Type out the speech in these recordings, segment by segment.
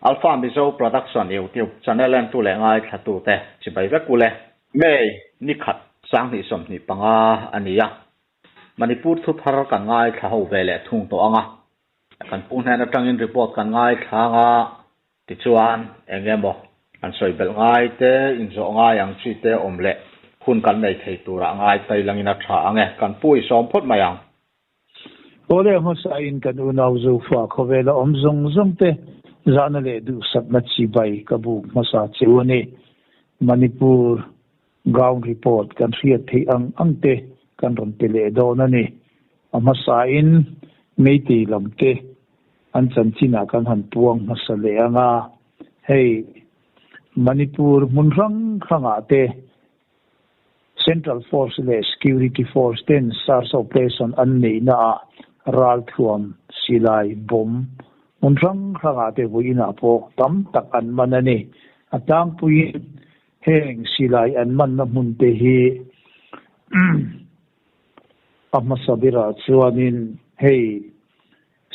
Alpha Mizo Production YouTube channel entu leh ngaithlatute chibai vek ule. May ni khat 2025 a ni a, Manipur thu thar kan ngaithla ho ve leh thung tawh ang a, kan pu hnen atangin report kan ngaithla ang a, tichuan eng emaw kan sawi belh ngai te, inzawh ngai ang chi te awm leh hun kan nei thei turah ngai tailangin a tha ang e, kan pu i sawm phawt mai ang. Awle hmasain kan unau Zofa khawvela awm zawng zawng te zahna leh duhsakna chibai ka buk hmasa cheu a ni. Manipur ground report kan hriat theih ang ang te kan rawn pe leh dawn a ni. A hmasain Meitei lam te an chanchinah kan han puang hmasa leh ang a, hei Manipur hmun hrang hrangah te Central Force leh Security Force ten search operation an neihna ah ralthuam, silai, bomb hmun hrang hrangah te vawiinah pawh tam tak an man a ni. A tlangpuiin heng silai an manna hmun te hi a hmasa berah chuanin hei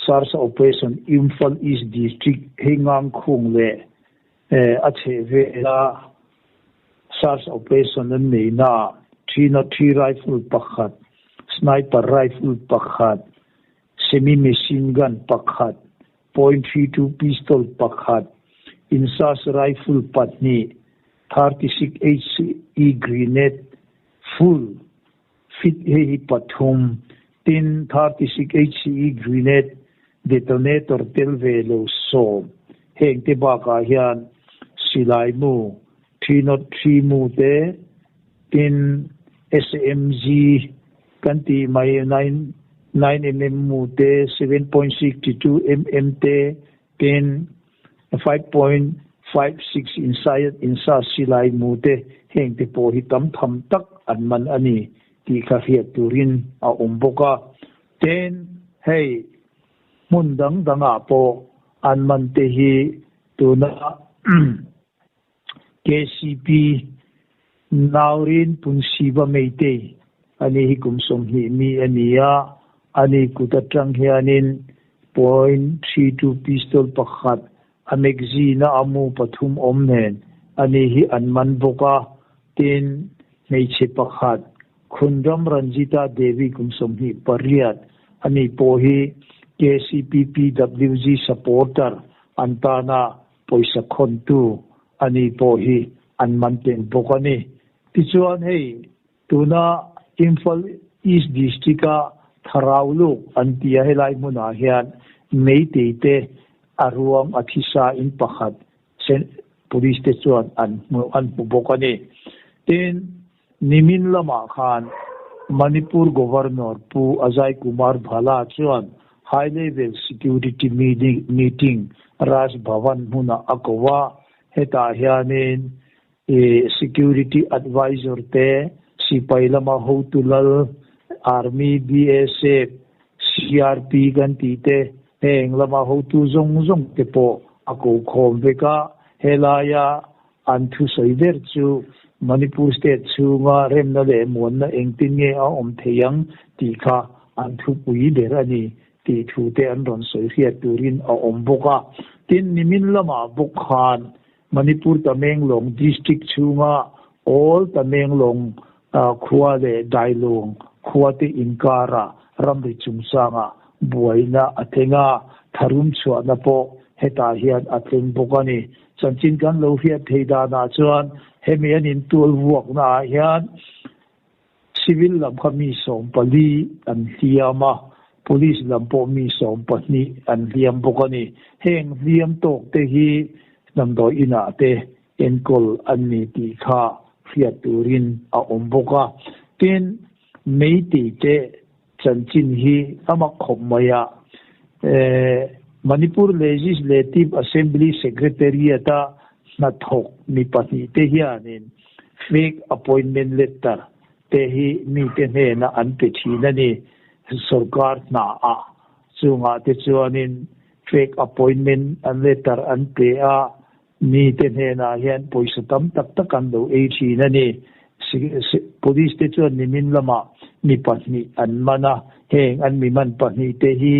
search operation Imphal East District hei Ngangkhung leh A chhehvela search operation an neihnaah 303 rifle pakhat, sniper rifle pakhat, semi machine gun pakhat, .32 pistol pakhat, INSAS rifle pahnih, 36 HE grenade full fit hei hi pathum, tin 36 HE grenade detonator tel ve lo sawm. Heng te bakah hian silai mu, 303 mu te, tin SMG kan tih mai 9 mm mu te, 7.62 mm te, tin 5.56 inside insa silai mu te heng te pawh hi tam tham tak an man a ni tih kha hriat turin a awm bawk a. Tin, hei hmun dang dangah pawh an man te hi tuna KCP Naurin Punsiva Meitei a ni hi kum 20 mi a ni a, ani kut atang hianin .32 pistol pakhat a magazine a amu pathum awm nen ani hi an man bawk a, tin hmeichhe pakhat Khundram Ranjita Devi kum 28 ani pawh hi KCP PWG supporter an tana pawisa khawntu ani pawh hi an man tel bawk a ni. Tichuan hei tuna Imphal East District-a Tharau Luk an ti a, helai hmunah hian Meitei te a ruang a thisa in pakhat Police te chuan an an hmu bawk a ni. Tin, nimin lamah khan Manipur Governor Pu Ajay Kumar Bhalla chuan High Level Security Meeting Raj Bhavan hmunah a ko a, hetah hianin Security Advisor te, sipai lama hotu lal, Army, BSF, CRP kan tih te, heng lama hotu zawng zawng te pawh a ko khawm vek a, helaia an thusawi ber chu Manipur State chhunga remna leh muanna engtin nge a awm thei ang tih kha an thupui ber a ni tih thu te an rawn sawi hriat turin a awm bawk a. Tin, nimin lamah bawk khan Manipur Tamenglong District chhunga Old Tamenglong khua leh Dailung khua te inkara ramri chungchanga buaina a thleng a, tharum chhuahna pawh hetah hian a thleng bawk a ni. Chanchin kan lo hriat thei danah chuan hemi an intual vuaknaah hian Civil lam kha mi 14 an hliam a, Police lam pawh mi 12 an hliam bawk a ni. Heng hliam tawk te hi damdawi inah te enkawl an ni tih kha hriat turin a awm bawk a. Tin, Meitei te chanchin hi a mak khawp mai a, Manipur Legislative Assembly Secretariat-a hnathawk mi pahnih te hianin fake appointment letter te hi mite hnena an pe thin a ni. Sorkar hnaah chungah te chuanin fake appointment letter an pe a, mite hnenah hian pawisa tam tak tak an lo ei thin a ni. Police te chuan nimin lamah mi pahnih an man a, heng an mi man pahnih te hi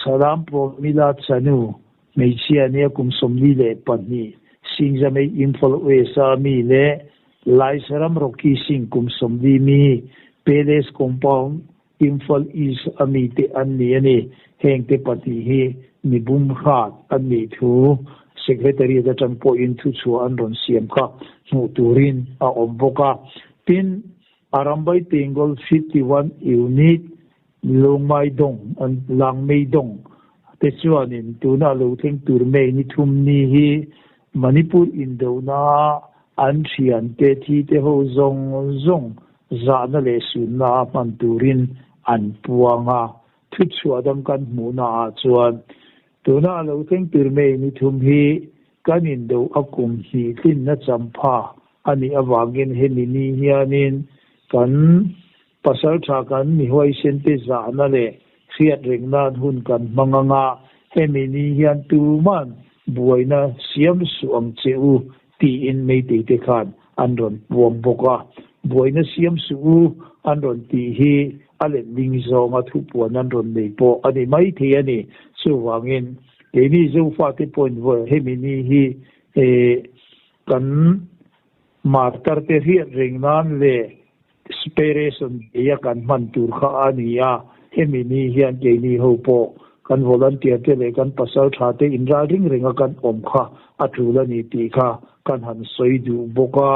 Salam Promila Chanu. Hmeichhia nia kum 42, Singzamei Imphal West a mi leh Laisaram Rocky Singh kum 40 mi, Palace Compound, Imphal East a mi te an ni a ni. Heng te pahnih hi mi bum hrat an nih thu Secretariat atang pawhin thuchhuah an rawn siam kha hmuh turin a awm bawk a. Tin, Arambai Tengol 51 Unit Lungmaidawng, Langmeidawng, te chuanin tuna lo thleng tur May ni thum ni hi Manipur indona an thiante thi te ho zawng zawng zahna leh sunna a hman turin an puang a. Thuchhuah dang kan hmuhna ah chuan tuna a lo thleng tur May ni thum hi kan indo a kum hnih tlinna champha a nih avangin hemi ni hianin kan Pasaltha kan mi huaisen te zahna leh hriat reng nan hun kan hmang ang a, hemi ni hian tuman buaina siam suh ang che u tiin Meitei te khan an rawn puang bawk a. Buaina siam suh u an rawn tih hi a letling zawnga thupuan an rawn nei pawh a ni maithei a ni. Chuvangin keini Zofate pawhin vawi hemi ni hi kan martar te hriat reng nan leh Inspiration deia kan hman tur kha a ni a, hemi ni hian keini ho pawh kan volunteer te leh kan pasal tha te inral ring renga kan awm kha a tul a ni tih kha kan han sawi duh bawk a.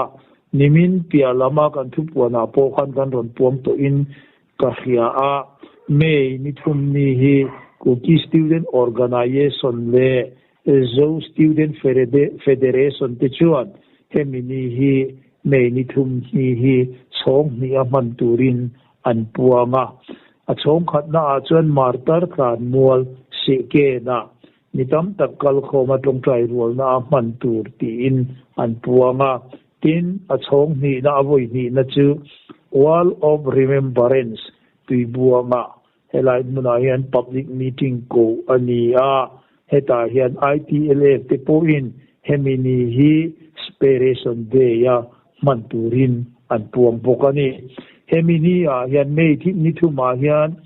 Nimin piah lama kan thupuanah pawh khan kan rawn puang tawhin ka hria a, May ni thum ni hi Kuki Student Organization leh Zo Student Federation te chuan hemi ni hi May ni thum hni hi chhawng hnih a hman turin an puang a. A chhawng khatna ah chuan Martar tlan mual Sehken-ah mi tam tak kalkhawm a tawngtai rualna a hman tur tiin an puang a. Tin, a chhawng hnihna a vawi hnihna chu Wall of Remembrance tuibuangah Helai hmunah hian public meeting koh a ni a, hetah hian ITLF te pawhin hemi ni hi Spiration Day-a hman turin an puang bawk a ni. Hemi ni ah hian May thih ni thumah hian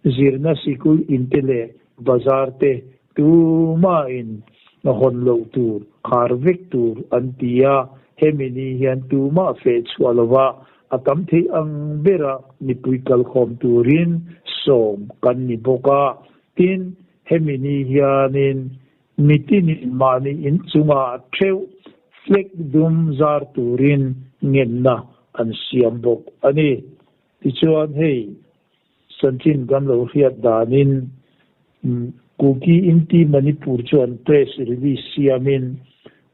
zirna sikul inte leh bazar te tumahin hawn loh tur, khar vek tur an ti a, hemi ni hian tumah feh chhuah lova A tam theih ang bera mipui kalkhawm turin sawm kan ni bawk a, tin, hemi ni hianin mitinin mahni inchungah theuh flag dum zar turin ngenna an siam bawk a ni. Tichuan hei chanchin kan lo hriat danin Kuki Inti Manipur chuan press release siamin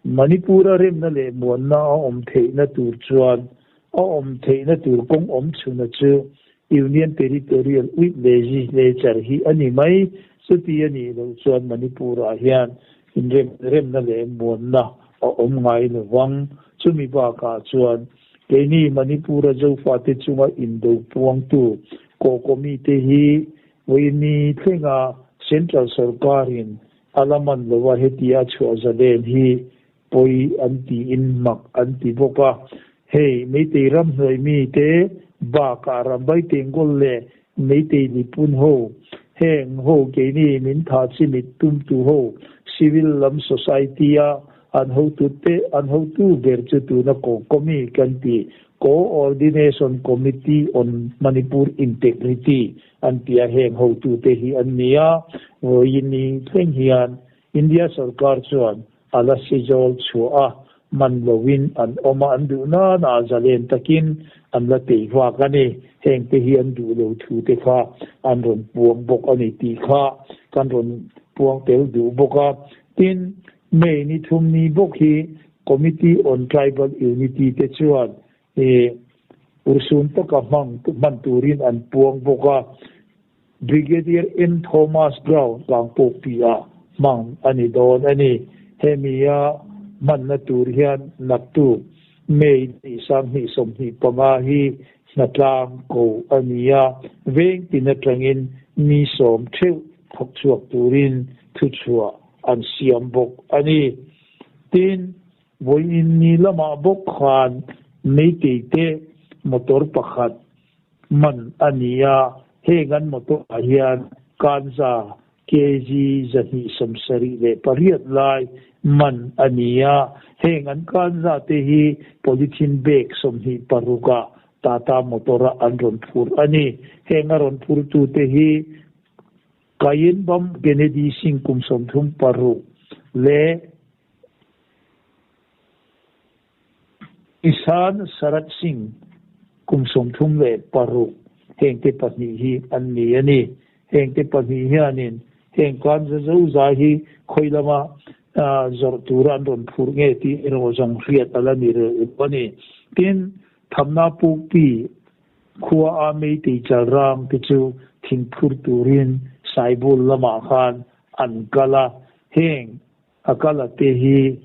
Manipur-a remna leh muanna a awm theihna tur chuan a awm theihna tur kawng awm chhuna chu Union Territorial with Legislature hi a ni mai. Chuti a nih loh chuan Manipur-ah hian inremna leh muanna a awm ngai lo vang. Chumi bakah chuan keini Manipur-a Zofate chunga indo puangtu Kawkawmite hi Vawiini thlenga Central sorkarin a la man lo a, heti a chhuah zalen hi pawi an tiin mak an ti bawk a. Hei, Meitei ramhnuai mite bakah Rambai Tengol leh Meitei Lipun ho, heng ho keini min tha chimit tumtu ho, civil lam society a an hotute an hotu ber chu tuna Kokomi kan ti, Co-ordination Committee on Manipur Integrity an ti a, heng hotute hi an ni a, vawiin thleng hian India sorkar chuan a la sizawl chhuah a, man loin an awm a, an duh nana zalen takin an la tei vak a ni, hengte hi an duh lo thu te kha an rawn puang bawk a ni tih kha kan rawn puang tel duh bawk a, tin, May ni thum ni bawk hi Committee on Tribal Unity te chuan i urhsun taka hmang hman turin an puang bawk a, Brigadier M Thomas Ground Kangpawkpi ah hmang a ni dawn a ni. Hemi a hmanna tur hian naktuk May ni 2025 hi hnatlang ko a ni a, veng tin atangin mi sawm theuh thawk chhuak turin thuchhuah an siam bawk a ni. Tin, vawiin ni lamah bawk khan Meitei te motor pakhat man a ni a, heng an motor ah hian kanza Kg 278 lai man a ni a, heng an kan zat te hi polythene bag 26 ah Tata motor-a an rawn phur a ni. Heng a rawn phurtute hi Kayinbam Kennedy Singh kum 36 leh Ishan Sharat Singh kum 36 hengte pahnih hi an ni a ni. Hengte pahnih hianin heng kanza zozai hi khawi lama zawrh tura an rawn phurh nge tih erawh zawng hriat a la ni reuh a ni. Tin, Thamna Pukpi khua a Meitei Chalrang te chu thing phur turin Saibul lamah khan an kal a, heng a kal a te hi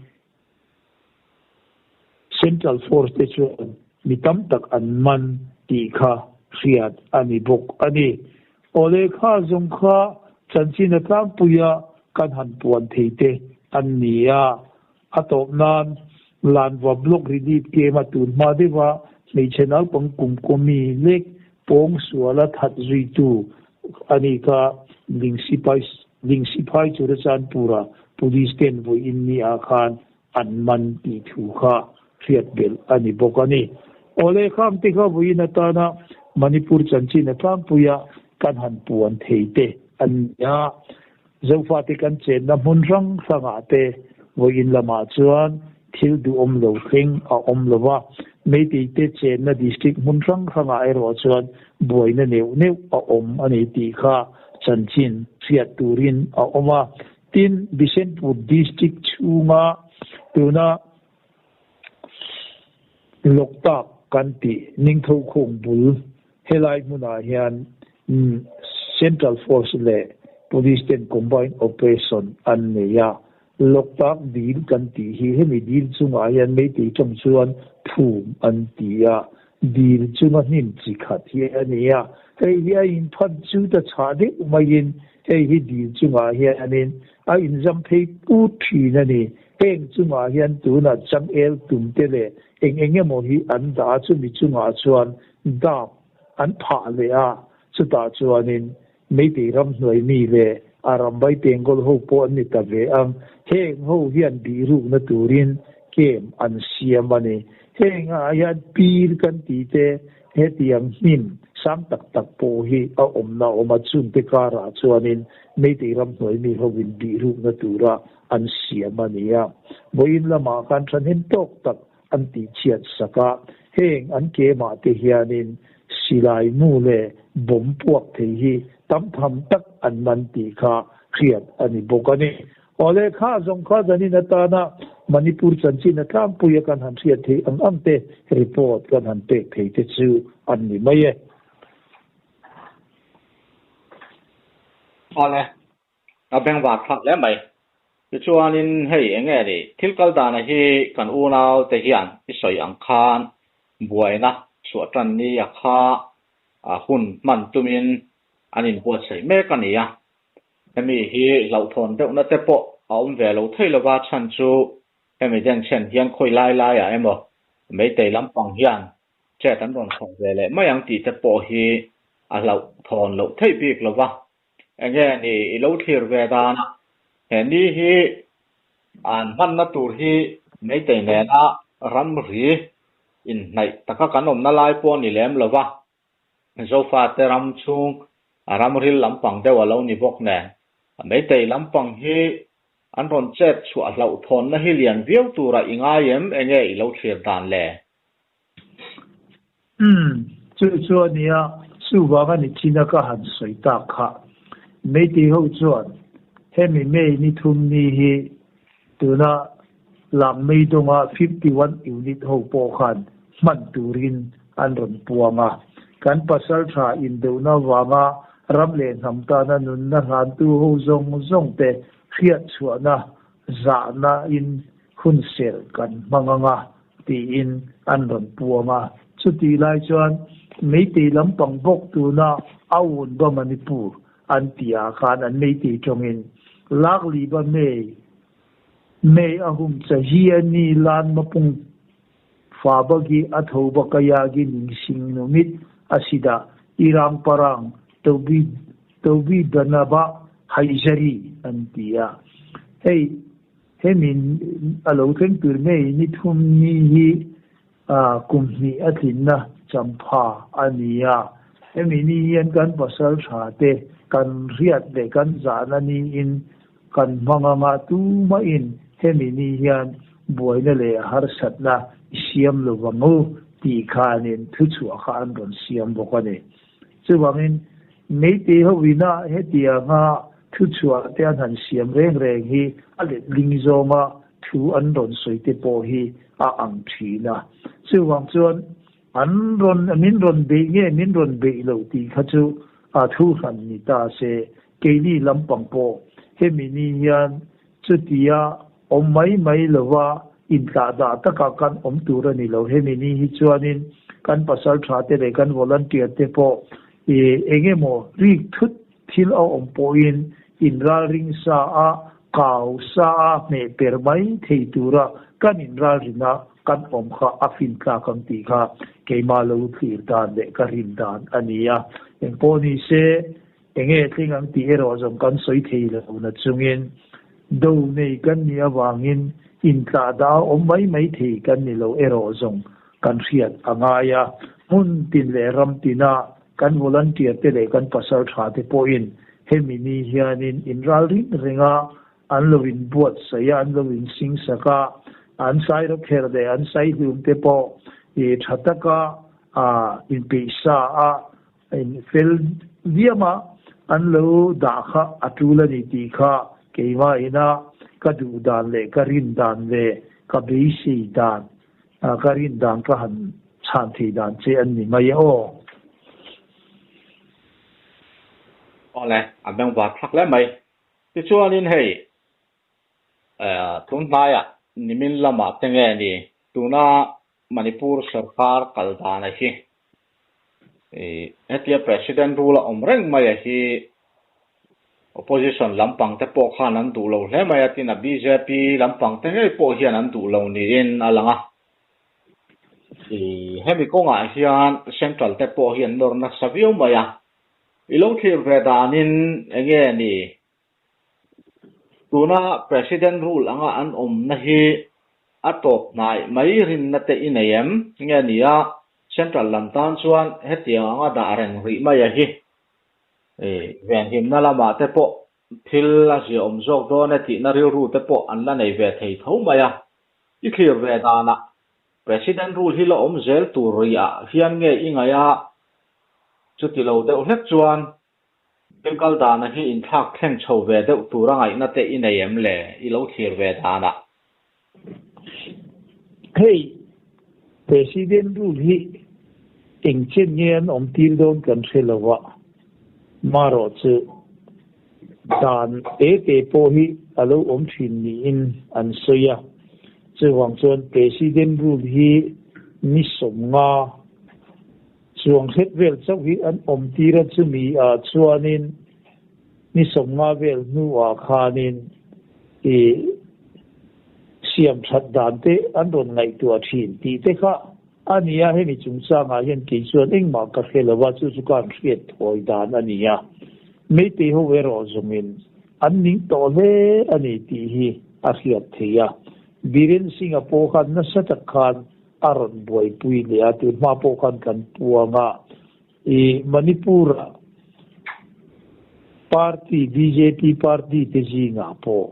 Central Force te chuan mi tam tak an man tih kha hriat a ni bawk a ni. Awle kha zawng kha chanchin a tlangpuia kan han puan thei te an ni a. A tawp nan Lanva Block Relief Camp a tun hma deuha hmeichhe naupang kum kawmi lek pawng suala that zuitu a ni kha Lingsipai Lingsiphai Churachandpur-a Police ten vawiin ni ah khan an man tih thu kha hriat belh a ni bawk a ni. Awle khang te kha vawiin atana Manipur chanchin a tlangpuia kan han puan thei te a ni a. Zofate kan chenna hmun hrang hrangah te vawiin lamah chuan thil duhawm lo thleng a awm lo va, Meitei te chenna district hmun hrang hrangah erawh chuan buaina neuh neuh a awm a ni tih kha chanchin hriat turin a awm a. Tin, Bishenpur district chhunga tuna Loktak kan tih Ningthokhung bul helai hmunah hian Central Force leh Police ten combined operation an nei a. Loktak dil kan tih hi hemi dil chungah hian Meitei tawng chuan phum an ti a, dil chunga hnim chi khat hi a ni a. Hei hi a inphat chu ta chhah deuh maiin hei hi dil chungah hianin a inzam phei put thin a ni. Heng chungah hian tunah changel tum te leh eng eng emaw hi an dah a, chumi chungah chuan dap an phah leh a, chutah chuanin Meitei ramhnuai mi leh a rambai Bengal ho pawh an ni ta ve ang. Heng ho hian bihrukna turin camp an siam a ni. Heng ah hian pir kan tih te hetiang hnim sang tak tak pawh hi a awmna a awm a, chungte karah chuanin Meitei ramhnuai mi hovin bihrukna tura an siam a ni a. Vawiin lamah khan thahnem tawk tak an tihchhiat sak a, heng an kemah te hianin silai mu leh bomb puak thei hi tam tham tak an man tih kha hriat a ni bawk a ni. Awle kha zawng kha zanin atana Manipur chanchin a tlangpuia kan han hriat theih ang ang te report kan han pek thei te chu an ni mai e. Awle, A bengvar thlak hle mai. Tichuanin hei eng nge ni, thil kal dana hi kan unau te hian i sawi ang khan buaina chhuah tan ni a kha hun hman tumin an inbuatsaih mek a ni a. Hemi hi hlauhthawn deuhna te pawh a awm ve lo thei lova chhan chu hemi denchhen hian khawi lai laiah emaw Meitei lampang hian chet an rawn chhuah ve leh mai ang tih te pawh hi a hlauhthawn loh theih bik lova. Enge ni i lo thlir ve dan a, he ni hi an hmanna tur hi Meitei nena ramri inhnaih taka kan awmna lai pawh a ni lem lo va, Zofate ram chhung a ramril lampang deuh a lo ni bawk nen. Meitei lampang hi an rawn chet chhuah hlauhthawnna hi lian viau tura i ngai em? Enge i lo thlir dan le? Umm, chu chu a nia, chuvang a ni chin a ka han sawi tak kha. Meitei ho chuan hemi May ni thum ni hi tuna Langmei dawnga 51 unit ho pawh khan hman turin an rawn puang a. Kan pasaltha indona vanga ram leh hnam tana nunna hlantu ho zawng zawng te hriatchhuahna zahna in hun serh kan hmang anga tiin an rawn puang a. Chutih lai chuan Meitei lampang bawk tuna Aunba Manipur an tihah khan an Meitei tawngin Lakliba Mei, Mei a hum cha hi a ni lan mapung fabagi a thoba kayagi ningsing numit asida irang parang tobi tobi danaba. Haizari an ti a. Hei hemi a lo thleng tur ngei ni thum ni hi kum hnih a tlinna champha a ni a. Hemi ni hian kan pasal tha te kan hriat leh kan zahna niin kan hmang anga tumahin hemi ni hian buaina leh harsatna i siam lo vang u tih khanin thuchhuah kha an rawn siam bawk a ni. Chuvangin Meitei ho ina hetianga thuchhuah te an han siam reng reng hi a letling zawnga thu an rawn sawi te pawh hi a ang thin a. Chuvang chuan an rawn min rawn beih nge min rawn beih loh tih kha chu a thu hran ni ta se, keini lampang pawh hemi ni hian chutia awm mai mai lova inthlahdah taka kan awm tur a ni lo. Hemi ni hi chuanin kan pasal tha te leh kan volunteer te pawh ih eng emaw rik thut thil a awm pawhin inralring sa a, kau sa a hmeh per mai thei tura kan inralrin a kan awm kha a fin tlak ang tih kha keimah lo thlir dan leh ka rin dan a ni a. Engpawh ni se Enge tling ang tih erawh zawng kan sawi thei lo na chungin do nei kan nih avangin intlah dah a awm mai mai thei kan ni lo erawh zawng kan hriat a ngai a. Hmun tin leh ram tina kan volunteer te leh kan pasal tha te pawhin hemi ni hianin inral ring ringa an lo inbuatsaih a, an lo insingsak a, an sairawkherh leh an saihlum te pawh ih tha taka inpeihsa a In fel diam a, an lo dah kha a tul a ni tih kha keimah ina ka duh dan leh ka rin dan leh ka beisei dan, ka rin dan ka han chhan thei dan che an ni mai e aw. Awle, a bengvar thlak hle mai. Tichuanin hei, tunhnaiah nimin lamah te nge ni tuna Manipur sorkar kal dana hi hetia President rule a awm reng mai a hi Opposition lampang te pawh khan an duh lo hle mai a tin a bjp lampang te ngei pawh hian an duh lo niin a lang a. Hemi kawngah hian Central te pawh hi an nawr nasa viau mai a. I lo thlir ve danin enge ni Tuna President rule anga an awmna hi a tawp hnai mai rinna te i nei em? Nge ni a, Central lam tan chuan hetiang anga dah reng rih mai a hi venhimna lamah te pawh thil a ziaawm zawk dawn e tihna rilru te pawh an la nei ve thei tho mai a. I thlir ve danah President rule hi la awm zel tur rihah hian nge i ngaih a, chuti lo deuh hlek chuan Thil kal dana hi inthlak thleng chho ve deuh tura ngaihna te i nei em le? I lo thlir ve danah. Hei, President rule hi eng chen nge an awm tir dawn kan hre lo a, marawh chu dan te te pawh hi a lo awm thin niin an sawi a, chuvang chuan President rule hi ni 50 Chuang hret vel chauh hi an awm tir a, chumi ah chuanin ni 50 vel hnuah khanin i siam that dan te an rawn ngaihtuah thin tih te kha a ni a, hemi chungchangah hian kei chuan engmah ka hre lo a, chu chu ka han hriat thawi dan a ni a, Meitei ho erawh zawngin an ning tawh hle a ni tih hi a hriat theih a, Biren Singh-a pawh khan nasa tak khan a rawn buaipui leh a, tun hma pawh khan kan puang a, i Manipur-a party bjp party te zingah pawh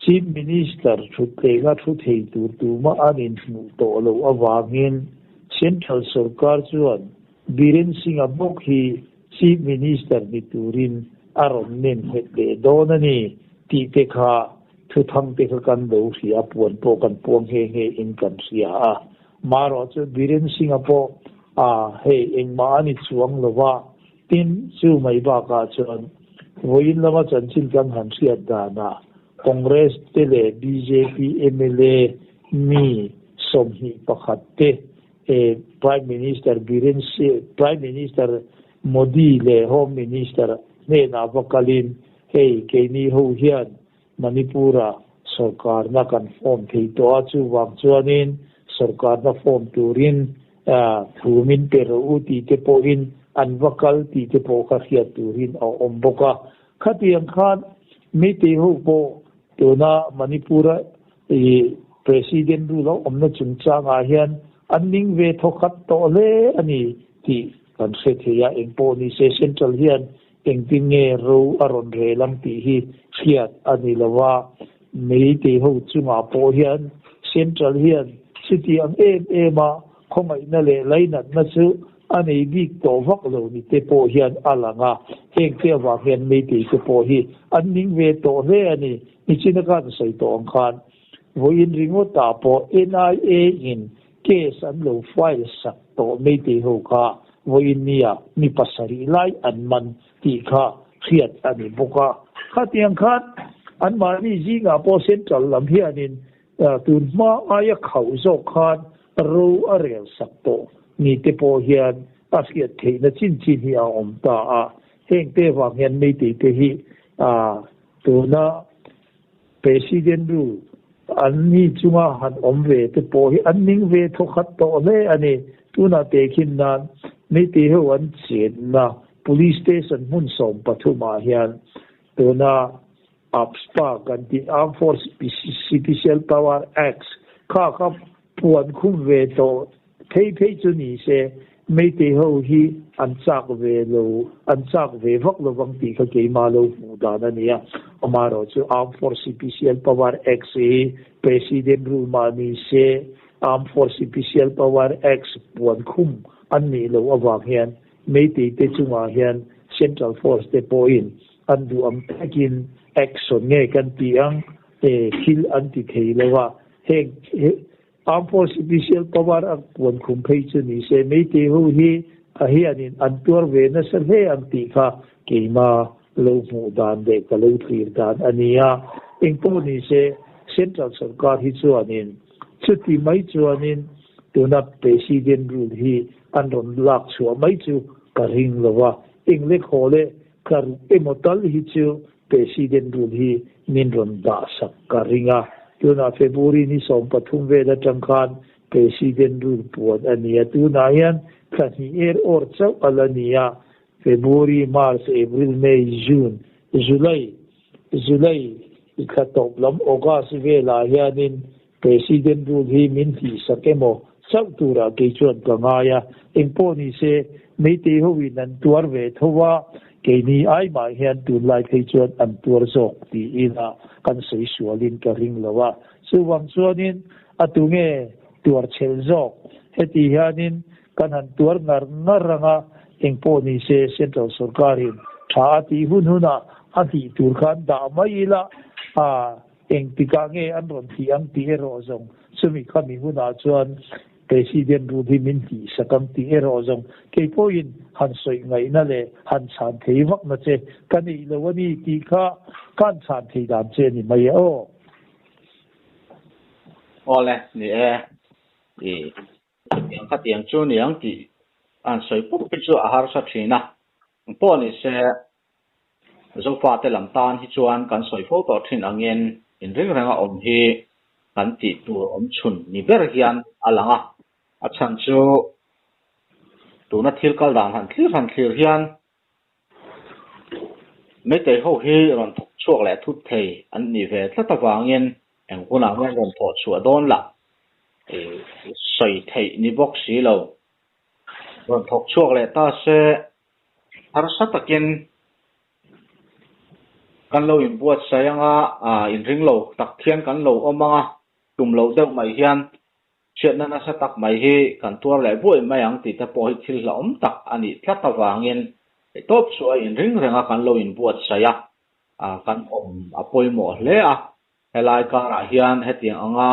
Chief Minister thutthlenga thu thei tur tumah an inhmuh tawh loh avangin Central sorkar chuan Biren Singh-a bawk hi Chief Minister ni turin a rawn nem nghet leh dawn a ni tih te kha thuthang te kha kan lo hria a, puan pawh kan puang nghe nghe in kan hria a. Marawh chu Biren Singh-a pawh a hei engmah a ni chuang lo va, tin chu mai bakah chuan vawiin lama chanchin kan han hriat danah Congress te leh bjp mla mi 21 te Prime Minister Biren Singh, Prime Minister Modi leh Home Minister hnenah va kalin hei keini ho hian Manipur-ah sorkarna kan form thei tawh a, chuvang chuanin sorkarna form turin thu min pe rawh u tih te pawhin an va kal tih te pawh kha hriat turin a awm bawk a. Khatiang khan Meitei ho pawh tuna Manipur-a i President rule a awmna chungchangah hian an ning ve thawkhat tawh hle a ni tih kan hre thei a, engpawh ni se Central hian engtin nge ro a rawn rel ang tih hi hriat a ni lo a, Meitei ho chungah pawh hian Central hian chuti ang em em a khawngaihna leh lainatna chu a nei bik tawh vak lo ni te pawh hian a lang a, heng te avang hian Meitei te pawh hi an ning ve tawh hle a ni. Nichina khan sawi tawh ang khan vawiin ringawtah pawh NIA in case an lo file sak tawh Meitei ho kha vawiin nia mi pasarih lai an man tih kha hriat a ni bawk a. Khatiang khan anmahni zingah pawh Central lam hianin Tun hma aia khauh zawk khan ro a rel sak tawh ni te pawh hian a hriat theihna chin chin hi a awm ta a. Heng te vang hian Meitei te hi tuna President rule an ni chunga han awm ve te pawh hi an ning ve thawkhat tawh hle a ni. Tunah tehkhin nan Meitei ho an chenna Police Station hmun 13 ah hian tuna AFSPA kan tih Armed Force Special Power Acts kha kha puan khum ve tawh phei phei chu ni se Meitei ho hi an chak ve lo an chak ve vak lo vang tih kha keimah lo hmuh dan a ni a. Amaherawh chu Armed Force Special Power Acts hi President rule mah ni se Armed Force Special Power Acts puan khum an nih loh avang hian Meitei te chungah hian Central Force te pawhin an duh ang takin action nge kan ti ang e thil an ti thei lo a, heng Armed Force Special Power a puan khum phei chu ni se Meitei ho hi a hianin an tuar ve nasa hle ang tih kha keima lo hmuh dan leh ka lo thlir dan a ni a, engpawh ni se Central Sorkar hi chuanin chuti mai chuanin tuna President rule hi an rawn lak chhuah mai chu ka ring lo a, englekhaw leh Ka ruk emaw tal hi chu President rule hi min rawn dah sak ka ring a. Tunah February ni 13 vel atang khan President rule puan a ni a. Tunah hian thla hnih er awr chauh a la ni a. February, March, April, May, June, July, July i thla tawp lam August velah hianin President rule hi min hlihsak emaw chauh turah kei chuan ka ngai a, engpawh ni se Meitei hoin an tuar ve tho a, keini ai mah hian tunlai phei chuan an tuar zawk tiin a kan sawi sualin ka ring lo a. Chuvang chuanin a tunge tuar chhel zawk? Heti hianin kan han tuar ngar ngar ang a, engpawh ni se Central sorkarin tha a tih hun hunah a hlih tur khan dah mai ila a, Engtikah nge an rawn tih ang tih erawh zawng chumi khami hunah chuan President rule hi min tihsak ang tih erawh zawng kei pawhin han sawi ngaihna leh han chhan thei vakna che ka neih lo a ni tih kha ka han chhan thei dan che a ni mai e aw. Awle, ni e. I chutiang khatiang chu ni ang tih an sawi pup hi chu a harsa thin a. Pawh ni se Zofate lam tan hi chuan kan sawi fo tawh thin angin inring renga awm hi kan tih tur awm chhun ni ber hian a lang a. A chhan chu tuna thil kal dan han thlir han thlir hian Meitei ho hi rawn thawk chhuak leh thut thei an nih ve tlat avangin eng hunah hian rawn thawh chhuah dawn lah sawi theih ni bawk si lo. Rawn thawk chhuak leh ta se Harsa takin kan lo inbuatsaih ang a, inring lo tak hian kan lo awm ang a, tum loh deuh mai hian chhiatna nasa tak mai hi kan tuar leh buai mai ang tih te pawh hi thil hlauhawm tak a nih tlat avangin tawp chu a inring reng a kan lo inbuatsaih a, kan awm a pawimawh hle a. Helai karah hian hetiang anga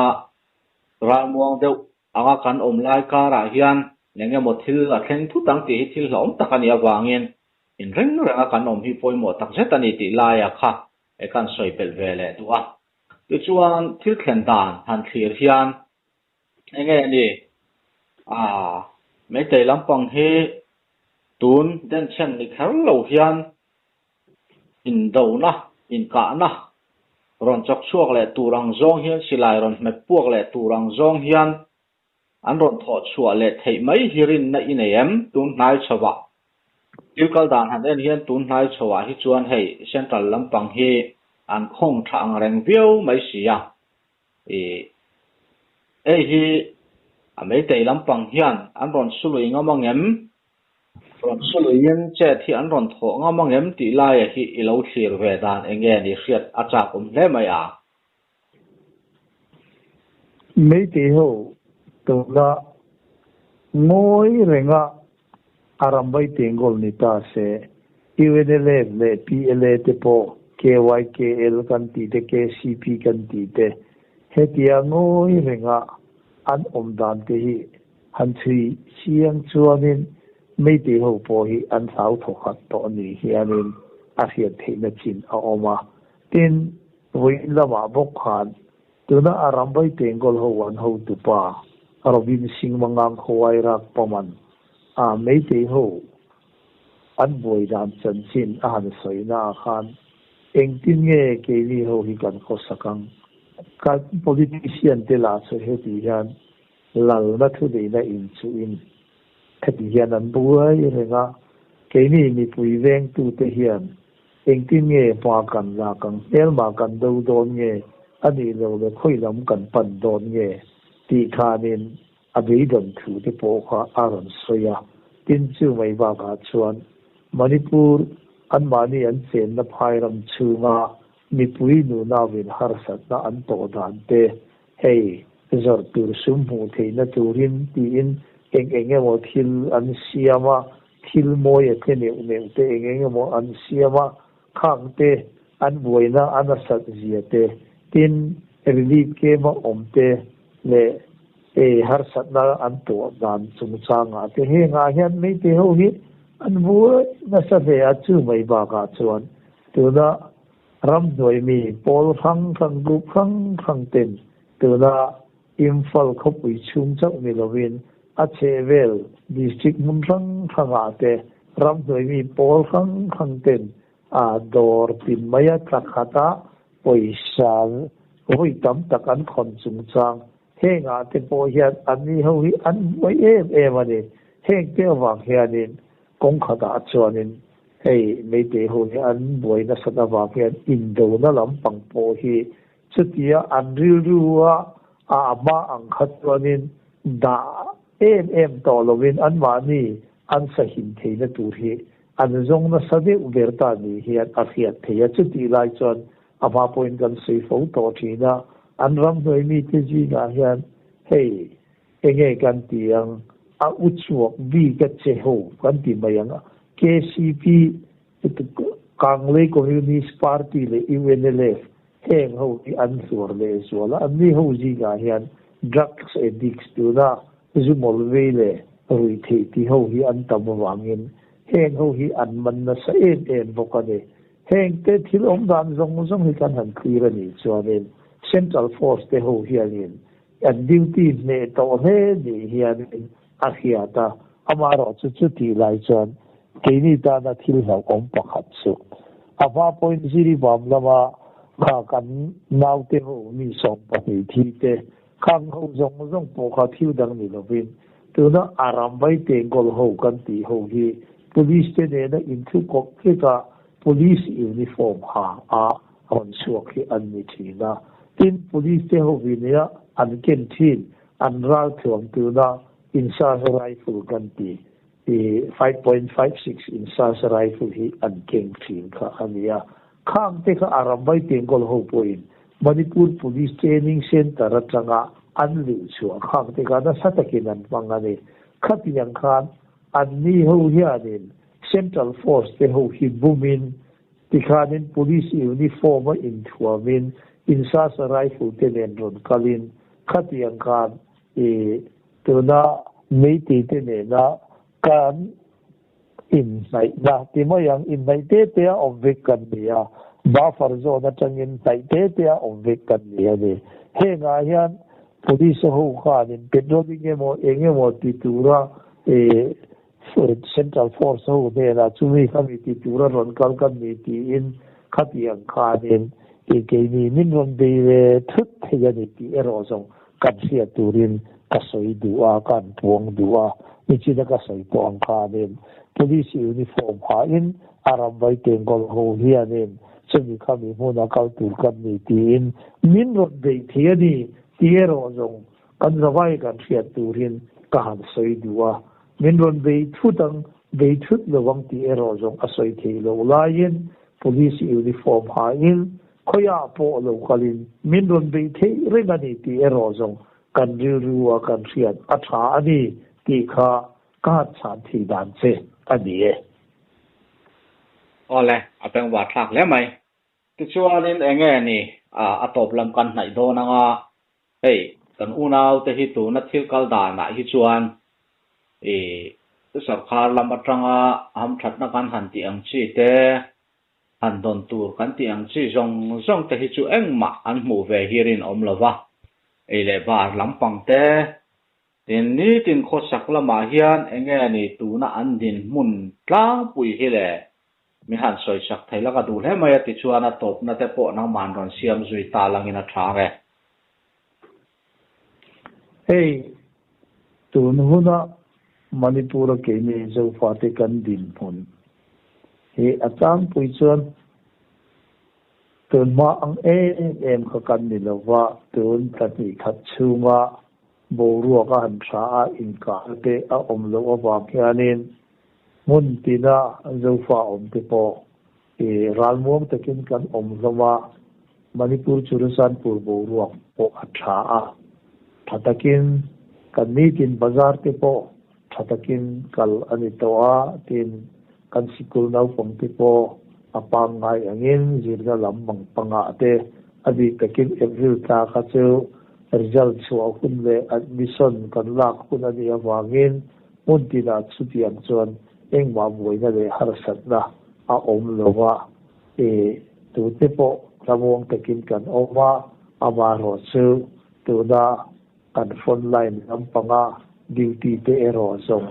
ralmuang deuh Anga kan awm lai karah hian eng emaw thil a thleng thut ang tih hi thil hlauhawm tak a nih avangin in reng renga kan awm hi pawimawh tak zet a ni tih laia kha e kan sawi belh ve leh duh a. Tichuan thil thlen dan han thlir hian eng nge ni? Aaa Meitei lampang hi tun denchhen ni kher lo hian Indona, inkahna rawn chawk chhuak leh tur ang zawng hian silai rawn hmet puak leh tur ang zawng hian an rawn thawh chhuah leh theih mai hi rinna i nei em? Tun hnai chhovah. Thil kal dan han en hian tun hnai chhoah hi chuan hei central lampang hi an khawng tha ang reng viau mai si a. Ih, hei hi a meitei lampang hian an rawn sului ngam ang em? Rawn suluiin chet hi an rawn thawh ngam ang em tih laia hi i lo thlir ve dan eng nge ni hriat a chak awm hle mai a. Meitei ho tuna ngawi renga a rambai tengkawl ni ta se, UNLF leh PLA te pawh KYKL kan tih te KCP kan tih te hetia ngawi renga an awm dan te hi han chhui chiang chuanin Meitei ho pawh hi an hlau thawkhat tawh ni hianin a hriat theihna chin a awm a. Tin, vawiin lamah bawk khan tuna a rambai tengkawl ho an hotupa Robin Singh Mangang Khawai Rak Paman a Meitei ho an buai dan chanchin a han sawina ah khan engtin nge keini ho hi kan khawsak ang? Kan politician te lah chu heti hian lalna thuneihna inchuhin heti hian an buai reng a, keini mipui vengtute hian Engtin nge hma kan lak ang, hmelma kan do dawn nge, a nih loh leh khawi lam kan pan dawn nge tih khanin a beidawn thu te pawh kha a rawn sawi a. Tin, chu mai bakah chuan Manipur anmahni an chenna phai ram chhunga mipui nunauin harsatna an tawh dan te, hei zawrh tur sum hmuh theihna turin tiin eng eng emaw thil an siam a, Thil mawi a tle neuh neuh te eng eng emaw an siam a, khang te an buaina a nasat zia te, tin relief camp a awm te leh ei harsatna an tuah dan chungchangah te hengah hian Meitei ho hi an buai nasa hle a, chu mai bakah chuan tuna ramhnuai mi pawl hrang hrang group hrang hrang ten tuna Imphal khawpui chhung chauh ni lovin a chhehvel district hmun hrang hrangah te ramhnuai mi pawl hrang hrang ten a dawr tin mai a tla khat a, pawisa vawi tam tak an khawn chungchang hengah te pawh hian anni ho hi an buai em em a ni. Heng te avang hianin kawng khatah chuanin hei Meitei ho hi an buai nasat avang hian indona lampang pawh hi Chutia an rilrua a hma ang kha chuanin dah em em tawh lovin anmahni an sahim theihna tur hi an zawng nasa deuh ber ta ni hian a hriat theih a. Chutih lai chuan a hma pawhin kan sawi fo tawh thin a, an ramhnuai mite zingah hian hei enge kan ti ang, a u chhuak bik a che ho kan ti mai ang a, KCP Kanglei Communist Party leh UNLF heng ho hi an hluar leh zual a, anni ho zingah hian drugs addicts tuna zu mawl vei leh ruih theih ti ho hi an tam avangin heng ho hi an man nasa em em bawk a ni. Heng te thil awm dan zawng zawng hi kan han clear a nih chuanin Central Force te ho hianin an duty hneh tawh hle nih hianin a hriat a, amaherawhchu chutih lai chuan keini tana thil hlauhawm pakhat chu a hma pawhin Jiribam lama kha kan naute ho mi 12 thi te khang ho zawng zawng pawh kha thil dang ni lovin tuna a ramvai tengkawl ho kan tih ho hi police te nena inthukawp veka police uniform ha a rawn chhuak hi an ni thin a, tin police te hovin nia an ken thin An ralthuam tuna Insas Rifle kan ti i 5.56 Insas Rifle hi an keng thin kha a ni a. Khang te kha a ramvai tengkawl ho pawhin Manipur Police Training Centre atanga an luh chhuah khang te kha nasa takin an hmang a ni. Khatiang khan anni ho hianin Central Force te ho hi bumin Tikhanin Police uniform a inthuamin Insasa rifle te nen rawn kalin khatiang khan i tuna Meitei te nena kan inhnaihna ti mai ang, inhnaih te te a awm vek kan ni a, buffer zone atangin hnaih te te a awm vek kan ni a ni. Hengah hian Police ho khanin patrolling emaw eng emaw ti tura i Central Force ho hnenah chumi khami ti tura rawn kal kan ni tiin khatiang khanin i keini min rawn bei ve thut thei a ni tih erawh zawng kan hriat turin ka sawi duh a, ka an puang duh a. Nichina ka sawi tawh ang khanin Police uniform hain a ram vai tengkawl ho hianin chumi khami hmuna kal tur kan ni tiin min rawn beih thei a ni tih erawh zawng kan zavai kan hriat turin ka han sawi duh a. Min rawn bei thut ang, bei thut lo ang tih erawh zawng a sawi theih loh laiin Police uniform hain khawiah pawh lo kalin min rawn beih theih reng a ni tih erawh zawng kan rilru a kan hriat a tha a ni tih kha ka han chhan thei dan che a ni e. Awle, a bengvar thlak hle mai. Tichuanin enge ni a tawp lam kan hnaih dawn anga hei kan unau te hi tuna thil kal danah hi chuan i sorkar lam atanga hamthatna kan han tih ang chi te Han dawn tur kan tih ang chi zawng zawng te hi chu engmah an hmuh ve hi rinawm lo va, ei leh bar lampang te, tin nitin khawsak lamah hian enge ni tuna an dinhmun tlangpui hi le mi han sawisak thei la ka duh hle mai a ti chuan a tawpna te pawh nangmah an rawn siam zui ta langin a tha ang e. Hei, tun huna Manipur-a keini Zofate kan dinhmun hi a tlangpui chuan tun hma ang em em kha kan ni lo va, tun thla hnih khat chhunga boruak a han tha a, inkah te a awm loh avang hianin hmun tina Zofa awm te pawh i ralmuang takin kan awm hlawm a, Manipur Churachandpur boruak pawh a tha a, tha takin kan nitin bazar te pawh tha takin kal a ni tawh a, tin kan sikul naupang te pawh a pangngai angin zirna lam mang pangah te a bik takin April tla kha chu result chhuah hun leh admission kan lak hun a nih avangin hmun tinah chutiang chuan engmah buaina leh harsatna a awm lo a, i tute pawh tlamuang takin kan awm a, amaherawh chu tuna kan front line lampanga duty te erawh zawng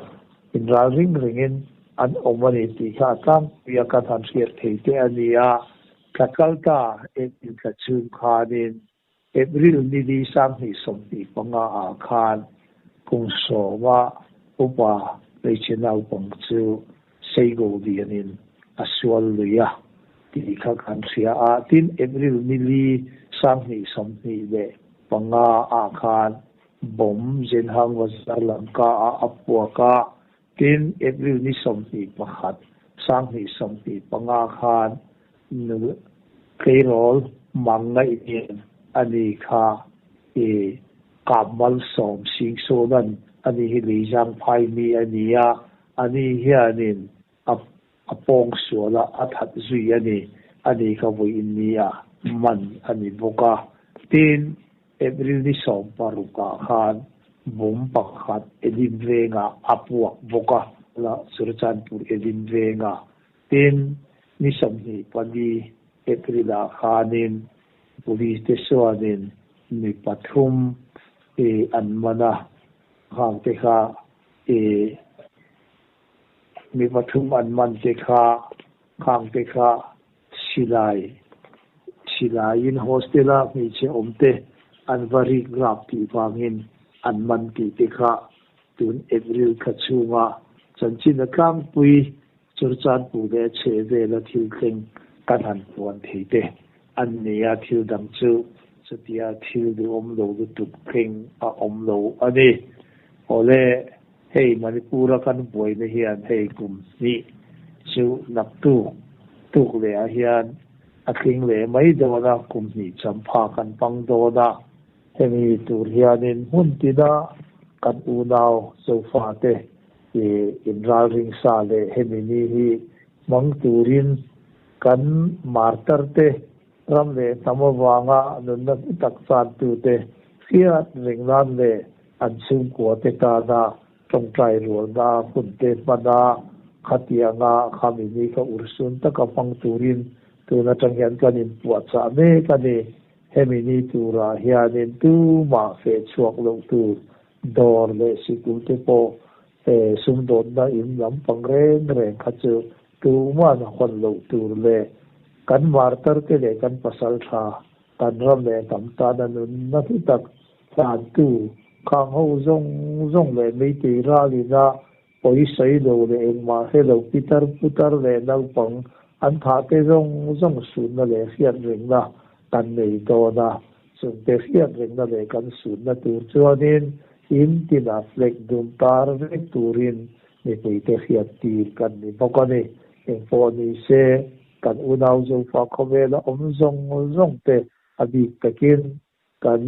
inral ring ringin an awm a ni tih kha a tlangpui a kan han hriat thei te a ni a, thla kal ta April thla chhung khanin April ni li 2025 ah khan kum sawma upa hmeichhe naupang chu Seigo lianin a sual lui a tih kha kan hria a. Tin, April ni li 2025 ah khan bomb Zenhang Bazar Lanka ah a puak a. Tin, April ni 21 2025 khan Nu tleirawl mang ngaih nen a ni kha i kap malsawm Singsuna'n a ni hi Leizang phai mi a ni a, a ni hianin a a pawng sual a, a that zui a ni, a ni kha vawiin ni a man a ni bawk a. Tin, April ni 16 ah khan bomb pakhat Elim vengah a puak bawk a, la Churachandpur Elim vengah Tin, ni 24 April-ah khanin Police te chuanin mi pathum i an man a, khang te kha i mi pathum an man te kha khang te kha silai silaiin hostel-a hmeichhe awm te an va rik rap tih vangin an man tih te kha tun April thla chhunga chanchin a tlangpui Churchandpur leh a chheh vela thil thleng kan han puan thei te an ni a, thil dang chu chutia thil duhawm lo lutuk thleng a awm lo a ni. Awle, hei Manipur-a kan buaina hian hei kum hnih chu naktuk tuk leh ah hian a tling leh mai dawn a, kum hnih champha kan hmang dawn a, hemi tur hianin hmun tina kan unau Zofate I inralring sa leh hemi ni hi hmang turin kan martar te, ram leh hnam avanga nunna hlu tak chantute hriat reng nan leh an chhungkua te tana tawngtai rualna hun te hman a, khatianga khami ni kha urhsun taka hmang turin tun atang hian kan inpuahchah mek a ni. Hemi ni turah hianin tumah feh chhuak loh tur Dawr leh sikul te pawh sumdawnna in lampang reng reng kha chu tuman hawn loh tur leh kan martar te leh kan pasal tha, kan ram leh hnam tana nunna hlu tak hlantu Khang ho zawng zawng leh Meitei ralina pawisawi lo leh engmah hre lo pitar putar leh naupang an thah te zawng zawng sunna leh hriat rengna kan nei dawn a. Chungte hriat rengna leh kan sunna tur chuanin in tinah flag dum tar vek turin mipuite hriat tir kan ni bawk a ni. Engpawh ni se, kan unau Zofa khawvela awm zawng zawng te a bik takin kan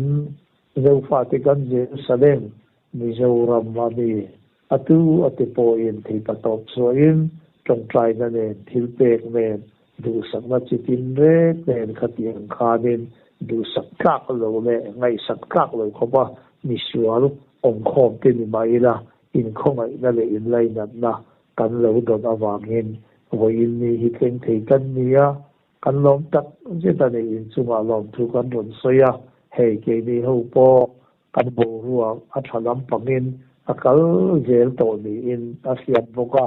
Zofate kan Jerusalem, Mizoram a mi. A tu a te pawhin theipa tawp chhuahin tawngtaina nen thilpek nen duhsakna chi tin rek nen khatiang khanin duhsak tlak lo leh ngaihsak tlak lo khawpa misual awmkhawm te ni mah ila inkhawngaihna leh inlainatna kan lo dawn avangin vawiin ni hi thleng thei kan ni a, Kan lawm tak zet a ni, inchungah lawmthu kan rawn sawi a, hei keini ho pawh kan boruak a tha lampangin a kal zel tawh niin a hriat bawk a,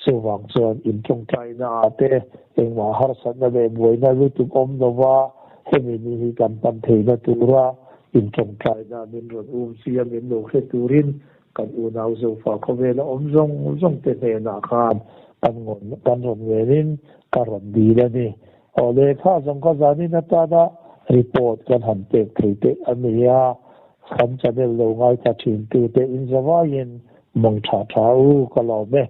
chuvang chuan intawngtaina ah te engmah harsatna leh buaina lutuk awm lova hemi ni hi kan pan theihna tura intawngtaina min rawn um sia min lo hre turin kan unau Zofa khawvela awm zawng zawng te hnenah khan kan ngawn kan rawn ngenin ka rawn dil a ni. Aw lehkha zawng kha zanin atana report kan han pek thei teh a ni a, kan channel lo ngaithla thin tute in zavaiin mawng tha tha u ka lawm e.